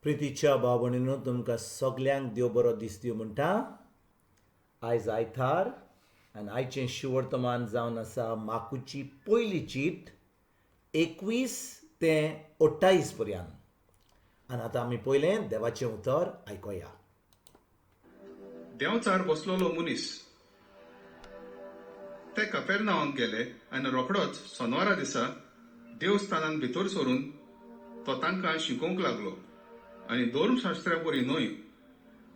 प्रितीच्या भाव भयणीनो, तुमकां सगल्यांक देव बरो दीस दिवं म्हणटा. आयज आयतार आनी आयचें शिवर्तमान जावन आसा माकुची पयली चीट 21 ते 28 पर्यंत. आनी आतां आमी पयलें देवाचें उतर आयकोया. देंवचार बसलोलो मनीस. ते कपेरनांवाक गेले आनी रोखडोच सोनवारा दिसा देवस्थानांत भितर सरून तो तांकां शिकोवंक लागलो आनी धर्मशास्त्र्या परी न्हय,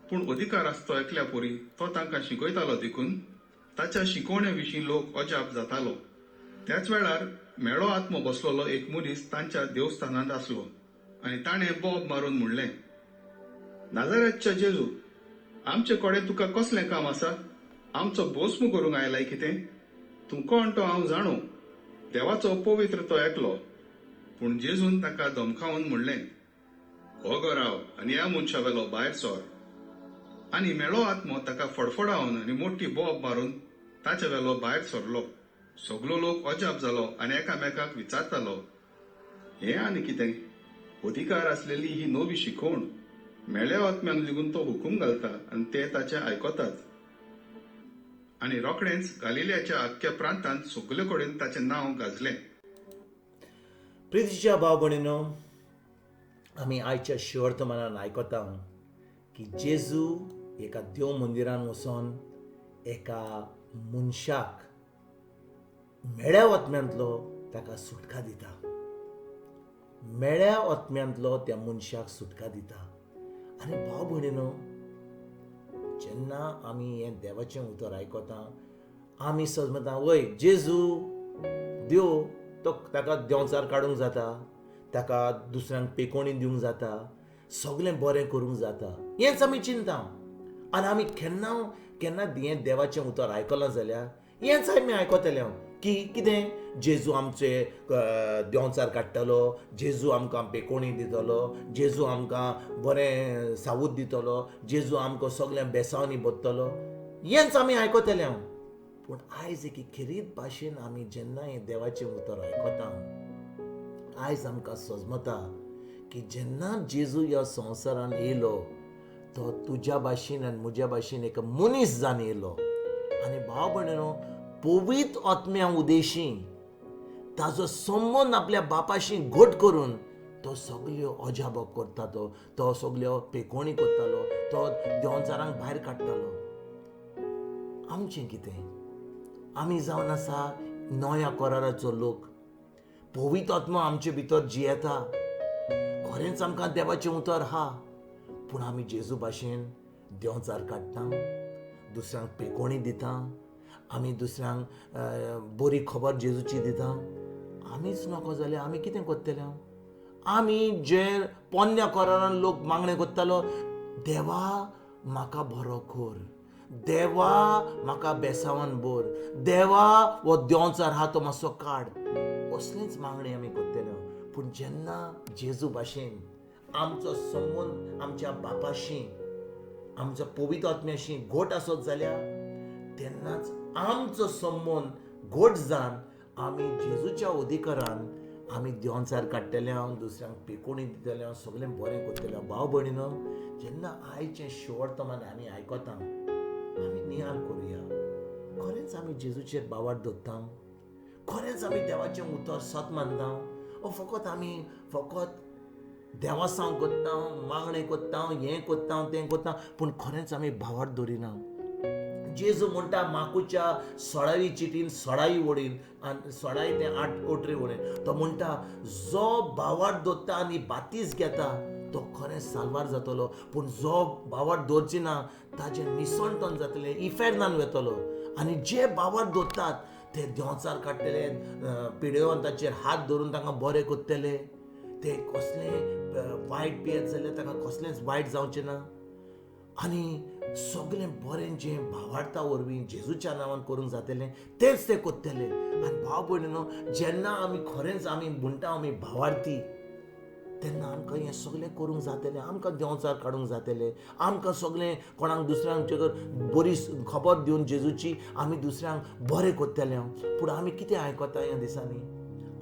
पूण अधिकार आसतो एकल्या परी तो तांकां शिकयतालो. देखून ताच्या शिकवणे विशीं लोक अजाप जातालो. त्याच वेळार म्हेळो आत्मो बसलोलो एक मनीस तांच्या देवस्थानांत आसलो आनी ताणें बोब मारून म्हणलें, नाजारेतच्या जेजू, आमचे कडेन तुका कसलें काम आसा? आमचो भस्म करूंक आयलाय कितें? तूं कोण तो हांव जाणो, देवाचो पवित्र तो एकलो. पूण जेजून ताका धमकावन म्हणलें, हो गो राव आनी ह्या मनशा वेलो भायर सर. आनी म्हेळो आत्मो ताका फडफडावन आनी मोठी बोब मारून ताच्या वेलो भायर सरलो. सगलो लोक अजाप जालो आनी एकामेकाक विचारतालो, हें आनी कितें? अधिकार आसलेली ही नवी शिकवण. म्हेळ्या आत्म्यांक लेगून तो हुकूम घालता आनी ते ताचें आयकतात. आनी रोखडेंच गालिलियाच्या आख्ख्या प्रांतांत सगले कडेन ताचें नांव गाजलें. प्रितीच्या भाव भयणीनो, आमी आयच्या शिवर्तमानान आयकता की जेजू एका देव मंदिरान वचोन एका मनशाक म्हेळ्या आत्म्यांतलो ताका सुटका दिता. म्हेळ्या आत्म्यांतलो त्या मनशाक सुटका दिता. आनी भाव भयणीनो, जेन्ना आमी हें देवाचें उतर आयकता आमी समजता वय जेजू देव, तो ताका देंवचार काडूंक जाता, ताका दुसऱ्यांक पेकोणी दिवंक जाता, सगळें बरें करूंक जाता, हेंच आमी चिंता. आनी आमी केन्ना केन्ना हें देवाचें उतर आयकलां जाल्यार हेंच आमी आयकतले हांव की कितें जेजू आमचे देंवचार काडटलो, जेजू आमकां पेकोणी दितलो, जेजू आमकां बरें सावूद दितलो, जेजू आमकां सगळें बेसांवनी बदतलो, हेंच आमी आयकतले हांव. पूण आयज एके खेरीत भाशेन आमी जेन्ना हें देवाचें उतर आयकता आयज आमकां सजमता की जेन्ना जेजू ह्या संवसारान येयलो तो तुज्या भाशेन आनी म्हज्या भाशेन एक मनीस जावन येयलो. आनी भाव भयणीनो, पवित्र आत्म्या उदेशी ताजो संबंद आपल्या बापाशी घट करून तो सगल्यो अजाबो करता, तो सगल्यो पेकोणी करतालो, तो देंवचारांक भायर काडटालो. आमचें कितें? आमी जावन आसा नव्या कराराचो लोक. पवित्र आत्मा आमचे भितर जियेता, खरेंच आमकां देवाचें उतर आहा, पूण आमी जेजू भाशेन देंवचार काडटा, दुसऱ्यांक पेकोणी दिता, आमी दुसऱ्यांक बरी खबर जेजूची दिता. आमीच नको जाल्यार आमी कितें करतले? आमी जे पोन्न्या करारान लोक मागणें करतालो, देवा म्हाका बरो कर, देवा म्हाका बेसावन बोर, देवा हो देंवचार आहा तो मातसो काड, असलेंच मागणें आमी करतले. पूण जेन्ना जेजू भाशेन आमचो संबंद आमच्या बापाशी, आमच्या पवित्र आत्म्याशी घट आसत जाल्यार तेन्नाच आमचो संबंद घट जावन आमी जेजूच्या अधिकारान आमी देंवचार काडटले हांव, दुसऱ्यांक पेकोणी दितले हांव, सगळें बरें करतले हांव. भाव भयणीनो, जेन्ना आयचें शिवर्तमान आमी आयकता आमी नियाळ करुया, खरेंच आमी जेजूचेर बावार दवरता, खरेंच आमी देवाचें उतर सत मानता, ओ फकत आमी फकत देवासांव करता, मागणें करता, हें करता, तें करता, पूण खरेंच आमी भावार दवरिना. जेजू म्हणटा माकुच्या 16वी चिटीन 16वी वडीन आनी 16 ते 8 अठरी वडीन तो म्हणटा, जो भावार दवरता आनी बातीस घेता तो खरें साल्वार जातलो, पूण जो भावार दवरची ना ताजें निसणटन जातलें, इफेर्नान वेतलो. आनी जे भावार दवरतात ते देंवचार काडटले, पिडेवंताचेर हात धरून तांकां बरें करतले, ते कसलें वायट पियेत जाल्यार तांकां कसलेंच वायट जावचें ना, आनी सगळें बरें जें भावार्ता वरवीं जेजूच्या नांवान करूंक जातलें तेंच ते करतले. आनी भाव भयणीनो, जेन्ना आमी खरेंच आमी म्हणटा आमी भावार्थी, तेन्ना आमकां हें सगळें करूंक जातलें, आमकां देंवचार काडूंक जातलें, आमकां सगळें कोणाक दुसऱ्यांक बरी खबर दिवन जेजूची आमी दुसऱ्यांक बरें करतले. पूण आमी कितें आयकता ह्या दिसांनी?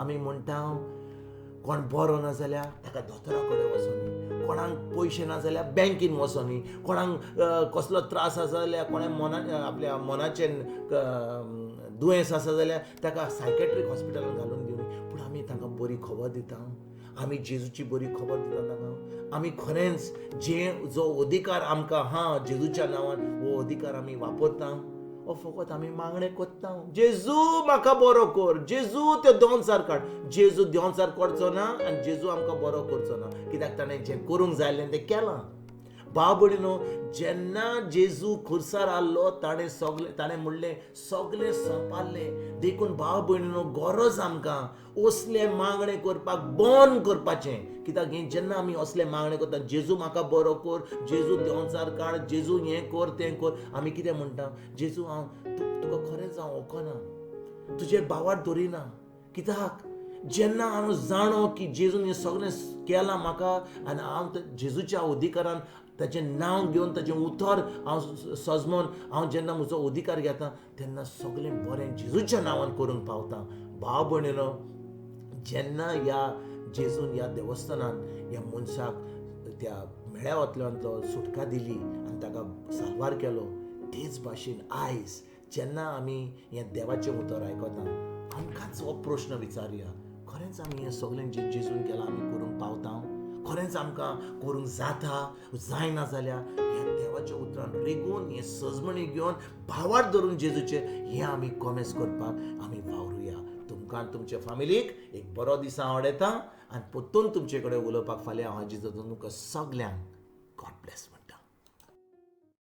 आमी म्हणटा कोण बरो ना जाल्यार ताका दोतोरा कडेन वचोनी, कोणाक पयशे ना जाल्यार बँकीन वचोनी, कोणाक कसलो त्रास आसा जाल्यार, कोणा मना आपल्या मनाचें दुयेंस आसा जाल्यार ताका सायकेट्रीक हॉस्पिटलान घालून दिवनी. पूण आमी तांकां बरी खबर दिता, आमी जेजूची बरी खबर दिता तांकां. आमी खरेंच जे जो अधिकार आमकां आहा जेजूच्या नांवान, हो अधिकार आमी वापरता. हो फकत आमी मागणें करता, जेजू म्हाका बरो कर, जेजू त्यो दोनसार काड. जेजू दोनसार करचो ना आनी जेजू आमकां बरो करचो ना, कित्याक ताणें जें करूंक जाय आसलें तें केलां. भाव भयणीनो, जेन्ना जेजू खुर्सार आहलो ताणें सगलें, ताणें म्हणलें सगलें सोंपारलें. देखून भाव भयणीनो, गरज आमकां असलें मागणें करपाक बंद करपाचें. कित्याक हें जेन्ना आमी असलें मागणें करता, जेजू म्हाका बरो कर, जेजू देंवचार काड, जेजू हें कर तें कर, आमी कितें म्हणटा, जेजू हांव तुका खरेंच हांव वळखना, तुजेर भावार्थ दवरिना. कित्याक जेन्ना हांव जाणो की जेजून हें सगळें केलां म्हाका आनी हांव जेजूच्या अधिकारान ताचें नांव घेवन ताचें उतर हांव सजमोन हांव जेन्ना म्हजो अधिकार घेता तेन्ना सगळें बरें जेजूच्या नांवान करूंक पावता. भाव भयणीनो, जेन्ना ह्या जेजून ह्या देवस्थानान ह्या मनशाक त्या मेळ्या वतल्यांतलो सुटका दिली आनी ताका साल्वार केलो, तेच भाशेन आयज जेन्ना आमी हें देवाचें उतर आयकता आमकांच हो प्रश्न विचारुया, खरेंच आमी हें सगळें जें जेजून केलां आमी करूंक पावता? खरेंच आमकां करूंक जाता? जायना जाल्यार ह्या देवाच्या उतरान रिगून हें सजमणी घेवन भावार्थ धरून जेजूचें हें आमी कोमेस करपाक आमी वावरुया. तुमकां तुमच्या फामिलीक एक बरो दीस हांव आवडयता आनी परतून तुमचे कडेन उलोवपाक फाल्यां हांव हाजीर जाता. तुमकां सगल्यांक गॉड ब्लेस म्हणटा.